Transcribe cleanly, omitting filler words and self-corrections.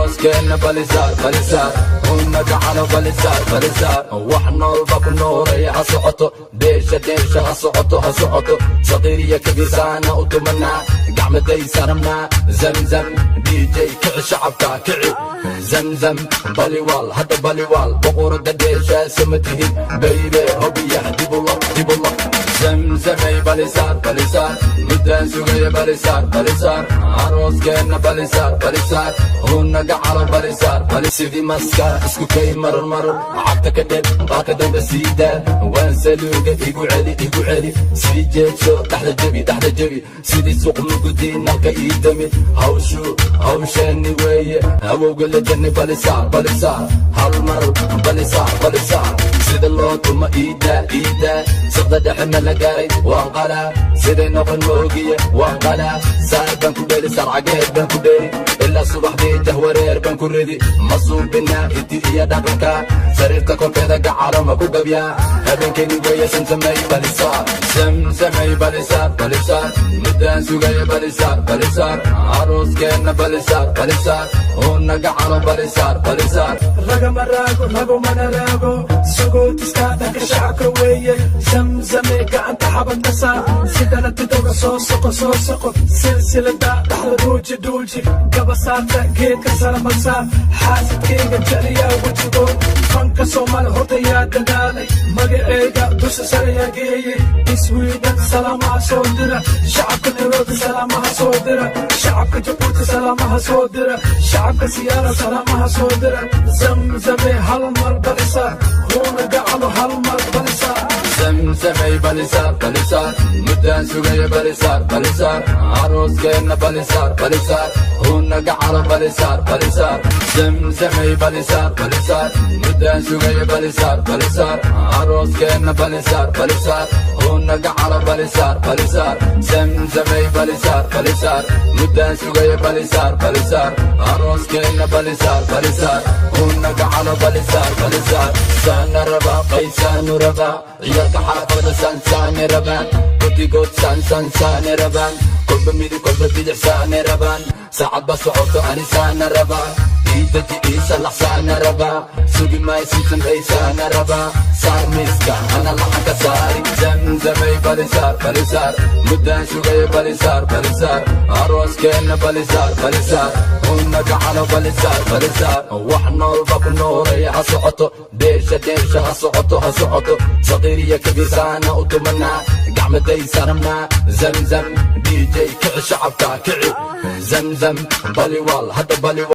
Arooskeenna balisaar, balisaar, hunna gacalo, balisaar, balisaar. Wax noolba ku nooraya, ha socoto dheesha, dheesha ha socoto, ha socoto. Saqiiriya kabiirsaana u tumanaa, gacmaday sarabnaa. Zamzam DJ, kici shacabka, kici. Zamzam baliwaal, hadda baliwaal, boqorada dheesha sama tihid, baby. Hobiyaha dibula, dibula. Zamzamay balisaar, balisaar, muddaan sugaya. Balisaar, balisaar, arooskeenna balisaar, balisaar, hunna gacalo, balisaar, bali. Sidii maska isku kay marar marar, cagta ka dheb, qaarka dambe siidaa. Waan saluuga, igu celi, igu celi. Sii jeedso, dhaxda jebi, dhaxda jebi. Sidii suuq mugudi nalka ii dami. Hawshu hawsheeni weeye, awowga la janni. Balisaar, balisaar, hal mar balisaar, balisaar. Sida loo tuma iidaa, iidaa. Saqda dhexe ma la gaaray? Waan qalaa, siday noqon moogiye, waan qalaa. Saar baan ku dheli, saar cageed baan ku dheli, ilaa subaxdii jahwareer baan ku ridi. Ma suubinaa hiddi iyo dhaqanka? Sariirta korkeeda gacalo ma ku gabyaa? Habeenkeni weeye. Samsamay balisaar, samsamay balisaar, balisaar, muddaan sugaya. Balisaar, balisaar, arooskeenna balisaar, balisaar, hunna gacalo, balisaar, balisaar. Lagama raago, lagumana raago, sagootiska dhanka shacabka weeye. Zamzame gacanta xabadka saar, sidana tidoga soo soqo, soo soqo. Silsilada dhaxda dhuuji, dhuuji. Gabasaarta geedka saramasaar. Xaasidkayga jecliyaa wejigood. Fanka Soomaali hortayaa dadaalay, magaceyga dusha sareyaa geeyey. Sweden salaamaha soo dira, shacabka Nairobi salaamaha soo dira, shacabka Jabuuti salaamaha soo dira, shacabka Siyaara salaamaha soo dira. Zamzame hal mar balisaar, huuna gacalo, hal mar balisaar. Samsamay balisaar, balisaar, muddaan sugaya. Balisaar, balisaar, arooskeenna balisaar, balisaar, hunna gacalo, balisaar, balisaar. Samsamay balisaar, balisaar, muddaan sugaya. Balisaar, balisaar, arooskeenna balisaar, balisaar, hunna gacalo, balisaar, balisaar. Samsamay balisaar, balisaar, muddaan sugaya. Balisaar, balisaar, arooskeenna balisaar, balisaar, hunna gacalo, balisaar, balisaar. Saana rabaa, qaysaanu rabaa, ciyaalka xaafada saan saane rabaan, godigood saan saan saane rabaan, kolba midig, kolba bidix saane rabaan. Saacad ba socoto, ani saana rabaa, iidaji, iisalax saana rabaa, sugi maay samsamay saana rabaa. Saar miiska, ana laxanka saari. Zamzamay balisaar, balisaar, muddaan sugaya. Balisaar, balisaar, arooskeenna balisaar, balisaar, hunna gacalo, balisaar, balisaar. Wax noolba ku nooraya, ha socoto dheesha, dheesha ha socoto, ha socoto. Saqiiriya kabiirsaana u tumanaa, gacmaday sarabnaa. Zamzam DJ, kici shacabka, kici. Zamzam baliwaal, hadda baliwaal.